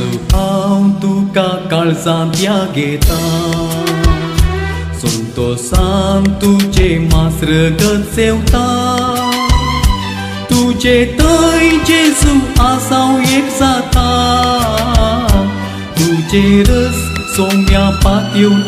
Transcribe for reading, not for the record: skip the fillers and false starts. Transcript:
हांव तुका काळजांत या घेता. संतोसान तुजे मासरगत सेवता, तुजे थंय जेजू आसाव एक जाता. तुजेरच सोम्या पातयेवन